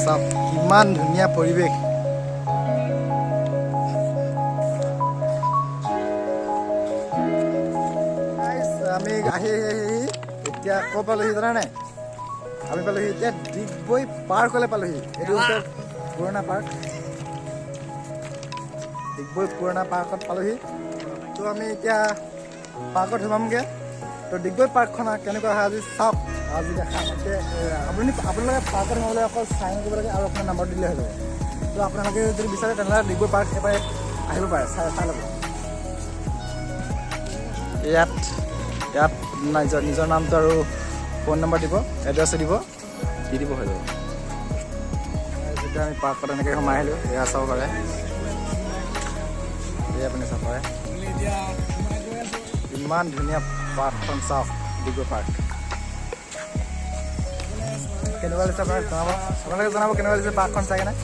চাওক কিমান ধুনীয়া পৰিৱেশ। আমি আহি আহি এতিয়া ক'ত পালোহি জানা নাই? আমি পালোহি এতিয়া ডিগবৈ পাৰ্কলৈ পালোহি। এইটো হৈছে পুৰণা পাৰ্ক, ডিগবৈ পুৰণা পাৰ্কত পালোহি। তো আমি এতিয়া পাৰ্কত সোমামগৈ। তো ডিগবৈ পাৰ্কখন কেনেকুৱা হয় আজি চাওক, আজি দেখাম। আপুনি আপোনালোকে পাৰ্কত সোমাবলৈ অকল চাইন কৰিব লাগে আৰু আপোনাৰ নাম্বাৰটো দিলে হৈ যাব। তো আপোনালোকে যদি বিচাৰে তেনেহ'লে ডিগবৈ পাৰ্ক এবাৰ আহিব পাৰে, চাই চাই ল'ব। ইয়াত ইয়াত নিজৰ নিজৰ নামটো আৰু ফোন নম্বৰ দিব, এড্ৰেছো দিব, দি দিব হৈ যাব। যেতিয়া আমি পাৰ্কত এনেকৈ সোমাই আহিলোঁ, এয়া চাব পাৰে, এয়া আপুনি চাব পাৰে ইমান ধুনীয়া পাৰ্কখন। চাওক ডিগবৈ পাৰ্ক কেনেকুৱা লাগিছে আপোনাক জনাব, আপোনালোকে জনাব কেনেকুৱা লাগিছে পাৰ্কখন চাই কেনে।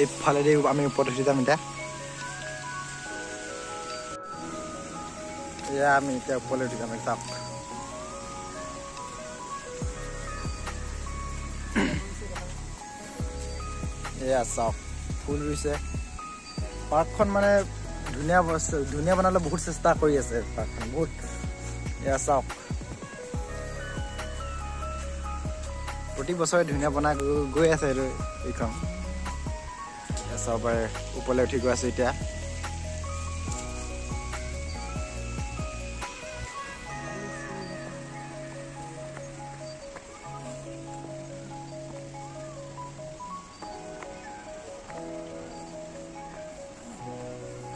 এইফালেদি আমি ওপৰত উঠি যাম এতিয়া। এয়া আমি এতিয়া ওপৰলৈ উঠি যাম, চাওক। এয়া চাওক ফুল ৰুইছে। পাৰ্কখন মানে ধুনীয়া ধুনীয়া বনাবলৈ বহুত চেষ্টা কৰি আছে পাৰ্কখন বহুত। এয়া চাওক প্ৰতি বছৰে ধুনীয়া বনাই গৈ আছে এইটো এইখন। চাব পাৰে ওপৰলৈ উঠি গৈ আছো এতিয়া।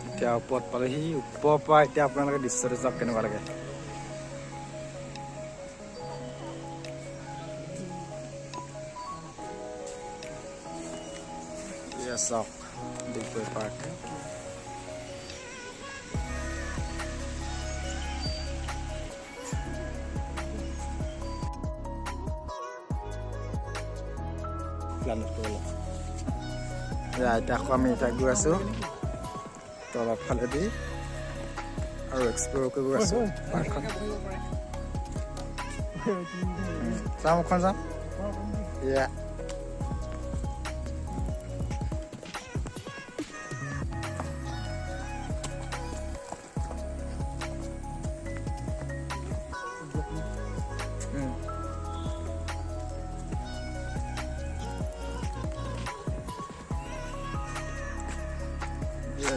এতিয়া ওপৰত পালেহি, ওপৰৰ পৰা এতিয়া আপোনালোকে দৃশ্যটো চাওক কেনেকুৱা লাগে। চাওক ডিগবৈ পাৰ্ক। এতিয়া আকৌ আমি এতিয়া গৈ আছো তলৰ ফালেদি আৰু এক্সপ্ল'ৰ কৰিব আছো পাৰ্কখন। যাম এখন যাম। এয়া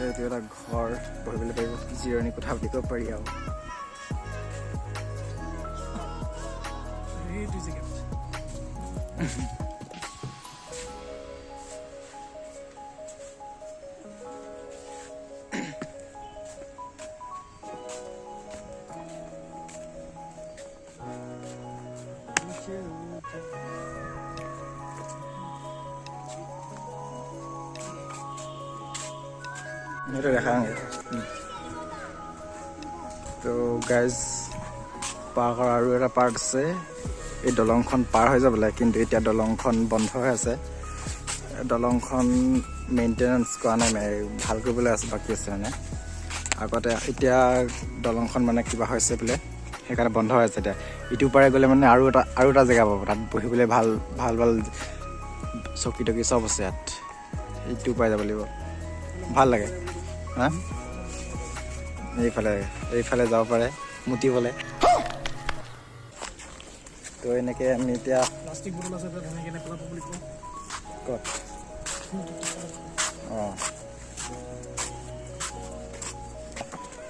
এইটো এটা ঘৰ, বহিবলৈ পাৰিব, জিৰণি কোঠা বুলি ক'ব পাৰি আৰু। সেইটো দেখাওঁগে। তো গাইজ পাৰ্কৰ আৰু এটা পাৰ্ট আছে, এই দলংখন পাৰ হৈ যাব লাগে, কিন্তু এতিয়া দলংখন বন্ধ হৈ আছে। দলংখন মেইনটেনেঞ্চ কৰা নাই, ভাল কৰিবলৈ আছে, বাকী আছে মানে আগতে। এতিয়া দলংখন মানে কিবা হৈছে বোলে, সেইকাৰণে বন্ধ হৈ আছে এতিয়া। ইটো পাৰে গ'লে মানে আৰু এটা জেগা পাব, তাত বহিবলৈ ভাল ভাল ভাল চকী টকী চব আছে ইয়াত। ইটো পাৰে যাব লাগিব, ভাল লাগে। হা এইফালে এইফালে যাব পাৰে মুতিবলৈ। তো এনেকৈ আমি এতিয়া ক'ত অঁ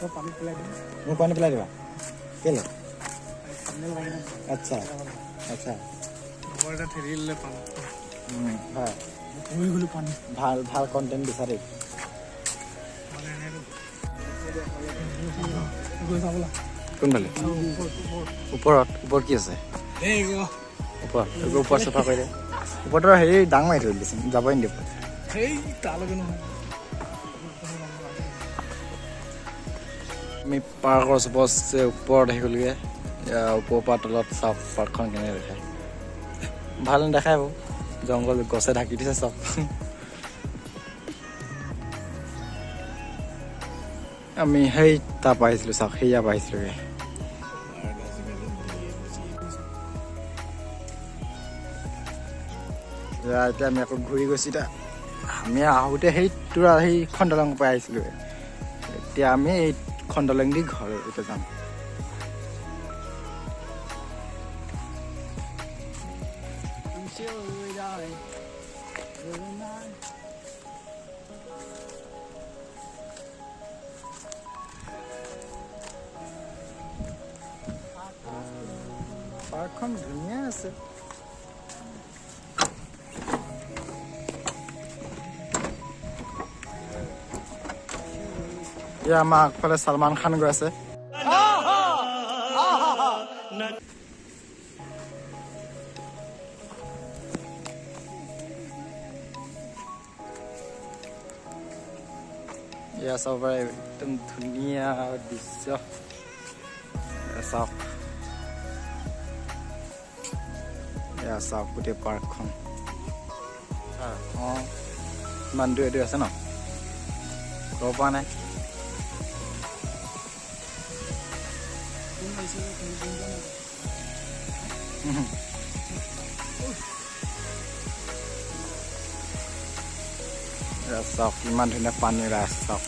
মোক পানী পেলাই দিবা কেলৈ? আচ্ছা আচ্ছা, হয়, ভাল ভাল কণ্টেণ্ট বিচাৰি। কোনফালে? ওপৰত। ওপৰত কি আছে? ওপৰত ওপৰত চফা কৰিলে ওপৰত হেৰি ডাঙৰ মাৰি থৈ দিছে, যাবই নিদিয়ে। আমি পাৰ্কৰ চবতছে ওপৰত আহি গ'লোগৈ। ওপৰৰ পৰা তলত চাওক পাৰ্কখন কেনেকৈ দেখায়। ভাল নেদেখায় বাৰু, জংঘল গছে ঢাকি দিছে চব। আমি সেই তাৰ পৰা আহিছিলোঁ, চাওক সেয়া পৰা আহিছিলোগৈ। এতিয়া আমি আকৌ ঘূৰি গৈছোঁ। এতিয়া আমি আহোঁতে সেই তোৰা সেইখন দলং পৰা আহিছিলোগৈ। এতিয়া আমি এইখন দলং দি ঘৰ এতিয়া যাম। পাৰ্কখন ধুনীয়া আছে। এয়া আমাৰ আগফালে ছলমান খান গৈ আছে। এয়া চাব পাৰে একদম ধুনীয়া দৃশ্য। চাওক, এয়া চাওক গোটেই পাৰ্কখন। অঁ, ইমান দূৰে দূৰে আছে ন, ক'ব পৰা নাই। চাওক ইমান ধুনীয়া পানী ওলাই আছে চাওক।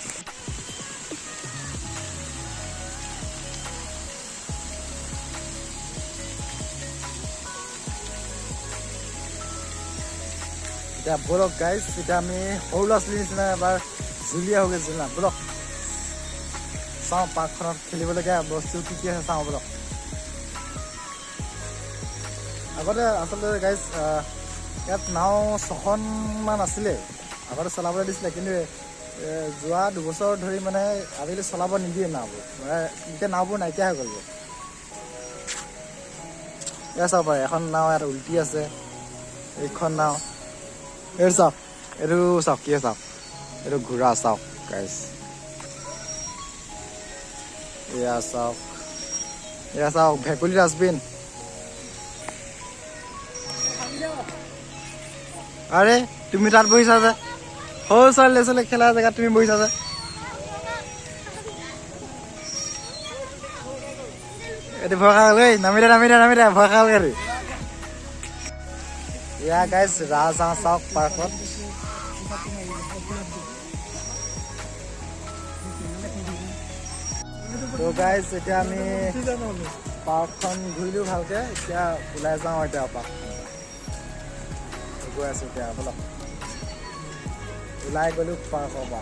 এতিয়া ব'লক গাইজ, এতিয়া আমি সৰু ল'ৰা ছোৱালীৰ নিচিনা এবাৰ জুলীয়া হৈ গৈছিল না, ব'লক চাওঁ পাৰ্কখনত খেলিবলগীয়া বস্তু কি কি আছে চাওঁ ব'লক। আগতে আচলতে গাইজ ইয়াত নাও 6খনমান আছিলে, আগতে চলাবলৈ দিছিলে, কিন্তু যোৱা 2 বছৰ ধৰি মানে আজিকালি চলাব নিদিয়ে নাওবোৰ, মানে এতিয়া নাওবোৰ নাইকিয়া হৈ গ'লগৈ। এয়া চাব পাৰে এখন নাও ইয়াত উল্টি আছে, এইখন নাও। এইটো চাওক, এইটো চাওক কি চাওক, এইটো ঘোঁৰা চাওক গাইজ। এয়া চাওক, এয়া চাওক ভেকুলী ডাষ্টবিন। আৰে তুমি তাত বহিছা যে, সৰু ছোৱালী ছোৱালী খেলা জেগাত তুমি বহিছা যে। এইটো ভয় খাই গ'ল, নামি দে নামি দে নামি দে, ভয় খাই গ'ল। এয়া গাইজ ৰাজহাঁহ চাওক পাৰ্কত। তো গাইজ এতিয়া আমি পাৰ্কখন ঘূৰিলো ভালকে, এতিয়া ওলাই যাওঁ। এতিয়া পাৰ্কখন গৈ আছো, এতিয়া ব'লক ওলাই গ'লো পাৰ্কৰ পৰা।